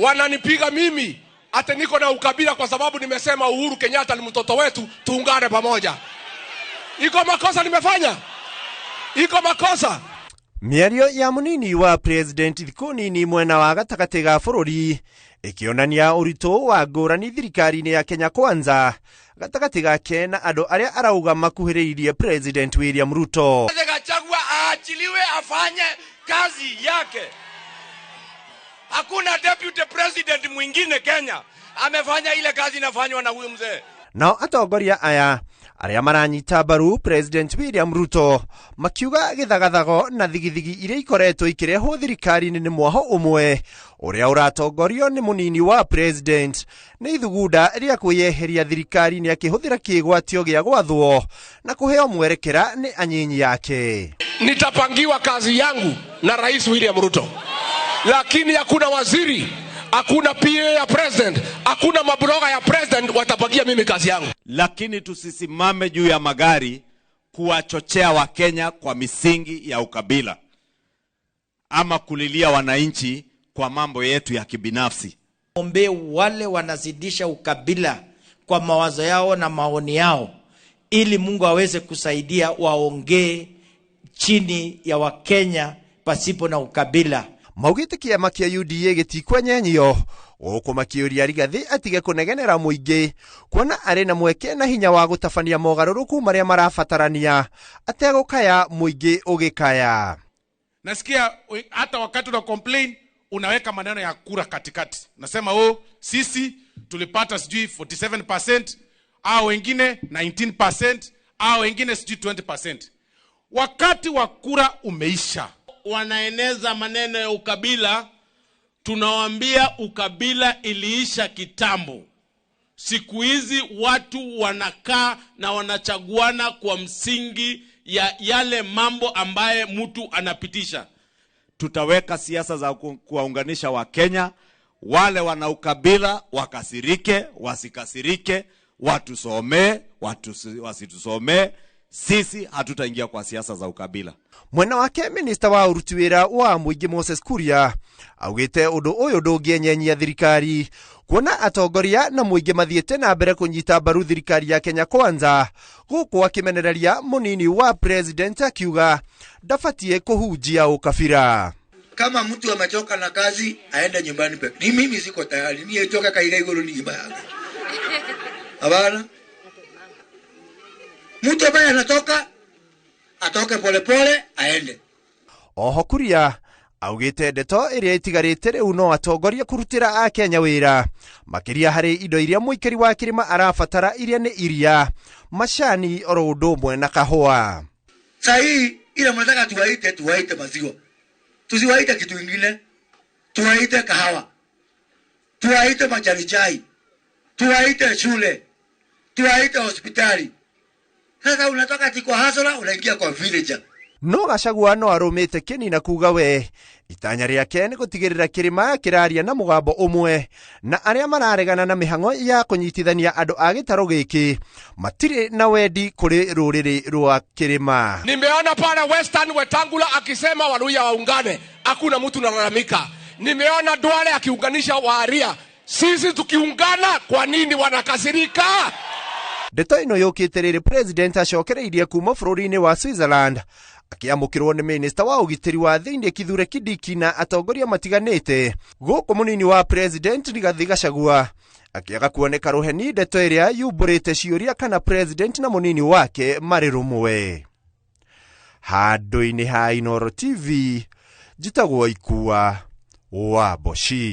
Wananipiga mimi ati niko na ukabila kwa sababu nimesema Uhuru Kenyatta ni mtoto wetu, tuungane pamoja. Iko makosa nimefanya? Iko makosa? Mĩario ya mũnini wa president thikũ nini mwena wa gatagatĩ ga bũrũri ĩkĩonania ũritũ wa ngũrani thirikari-inĩ ya Kenya Kwanza gatagatĩ gake na andũ arĩa arauga makuhĩrĩirie President William Ruto. Gachagua aachiliwe afanye kazi yake. Hakuna deputy president mwingine Kenya amefanya ile kazi inafanywa na huyu mzee. Nao atongoria aya arĩa maranyita mbaru President William Ruto makiuga gĩthagathago na thigithigi iria ikoretwo ikĩrehwo thirikari-inĩ nĩ mwaho ũmwe ũrĩa ũratongorio nĩ mũnini wa president nĩ ithugunda rĩa kwĩyeheria thirikari-inĩ akĩhũthĩra kĩgwatio gĩa gwathwo na kũheo mwerekera nĩ anyinyi yake. Nitapangiwa kazi yangu na Rais William Ruto, lakini hakuna waziri, hakuna PA ya president, hakuna mabloga ya president watapangia mimi kazi yangu. Lakini tusisimame juu ya magari kuwachochea Wakenya kwa misingi ya ukabila ama kulilia wananchi kwa mambo yetu ya kibinafsi. Ombe wale wanazidisha ukabila kwa mawazo yao na maoni yao, ili Mungu aweze kusaidia waongee chini ya Wakenya pasipo na ukabila. Maugĩte kĩama kĩa UDA gĩtikwenyenyio gũkũ makĩũria Rigathĩ atige kũnegenera mũingĩ kuona arĩ na mweke na hinya wa gũtabania mogarũrũku marĩa marabatarania ategũkaya mũingĩ ũgĩkaya. Nasikia hata wakati una complain unaweka maneno ya kura katikati. Nasema oh, sisi tulipata sijui 47%, au wengine 19%, au wengine sijui 20%. Wakati wa kura umeisha. Wanaeneza maneno ya ukabila, tunawaambia ukabila iliisha kitambo. Siku hizi watu wanakaa na wanachaguana kwa msingi ya yale mambo ambaye mtu anapitisha. Tutaweka siasa za kuwaunganisha Wakenya. Wale wana ukabila wakasirike, wasikasirike, watusomee, wasitusomee. Sisi hatutaingia kwa siasa za ukabila. Mwena wake minista wa uruti wĩra wa mũingĩ Moses Kuria augĩte ũndũ ũyũ ndũngĩenyenyia thirikari kuona atongoria na mũingĩ mathiĩte na mbere kũnyita mbaru thirikari ya Kenya Kwanza, gũkũ akĩmenereria mũnini wa president akiuga ndabatiĩ kũhunjia ũkabira. Kama mtu amechoka na kazi aende nyumbani peke. Ni mimi siko tayari, ni toka kaiga iguru ni nyumba yangu. Hapana. Mtu ambaye anatoka atoke polepole aende. Oho Kuria augĩte ndeto ĩrĩa ĩtigarĩte rĩu no atongoria kũrutĩra akenya wĩra makĩria harĩ indo iria mũikari wa kĩrĩma arabatara iria nĩ iria, macani oro ũndũ ũmwe na kahũa. Saa hii ile mnataka tuwaite, tuwaite maziwa, tusiwaite kitu ingine, tuwaite kahawa, tuwaite majani chai, tuwaite shule, tuwaite hospitali. Sasa unatoka ati kwa hasara unaingia kwa villager. No Gachagua no arũmĩte kĩni na kuga we itanya rĩake nĩ gũtigĩrĩra kĩrĩma kĩraria na mũgambo ũmwe na arĩa mararegana na mĩhang'o ya kũnyitithania andũ a gĩtarũ gĩkĩ matirĩ na wendi kũrĩ rũrĩrĩ rwa kĩrĩma. Nimeona pale Western Wetangula akisema Waluhya waungane, hakuna mtu analalamika. Nimeona Duale akiunganisha Waaria. Sisi tukiungana kwa nini wanakasirika? Ndeto ĩno yũkĩte rĩrĩ president acokereirie kuma bũrũri-inĩ wa Switzerland akĩamũkĩrwo nĩ minista wa ũgitĩri wa thĩinĩ Kithure Kindiki na atongoria matiganĩte, gũkũ mũnini wa president Rigathi Gachagua akĩaga kuoneka rũheni ndeto ĩrĩa yumbũrĩte ciũria kana president na mũnini wake marĩ rũmwe. Handũ-inĩ ha Inooro TV njĩtagwo Ikua wa Mboci.